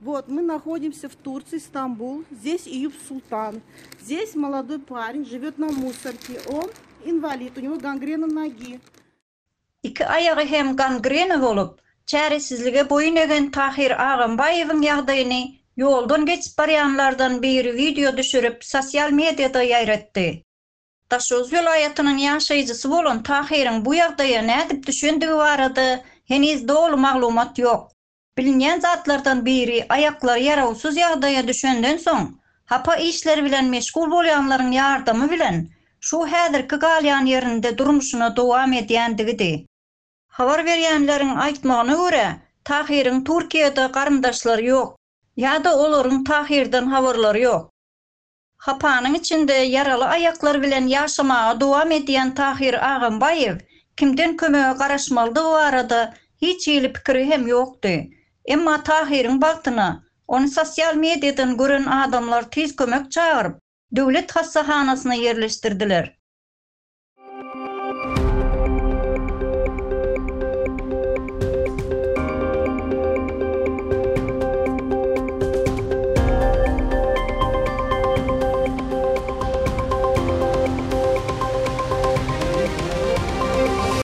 Вот, мы находимся в Турции, Стамбул. Здесь Июб Султан. Здесь молодой парень живет на мусорке. Он инвалид, у него гангрена ноги. Iki aýagy hem gangrena bolup, çäresizlige boýun egen Tahyr Agambaýewiň ýagdaýyny ýoldan geçip barýanlardan biri wideo düşürip, sosial mediada ýaýratdy. Daşoguz welaýatynyň ýaşaýjysy bolan Tahyryň bu ýagdaýa nädip düşendigi barada heniz doly maglumat ýok. Bilinýän zatlardan biri aýaklary ýarawsyz ýagdaýa düşenden soň, hapa işler bilen meşgul bolýanlaryň ýardamy bilen şu häzirki galýan ýerinde durmuşyna dowam edýändigidi. Habar berýänleriň aýtmagyna görä, Tahyryň Türkiýede garyndaşlary ýok ýa-da olaryň Tahyrdan habarlary ýok. Hapanyň içinde ýaraly aýaklary bilen ýaşamaga dowam edýän Tahyr Agambaýew kimden kömege garaşmalydygy barada hiç hili pikiri hem ýokdy. Emma Tahyryň bagtyna, ony sosial mediadan gören adamlar tiz kömek çagyryp, döwlet hassahanasyna ýerleşdirdiler.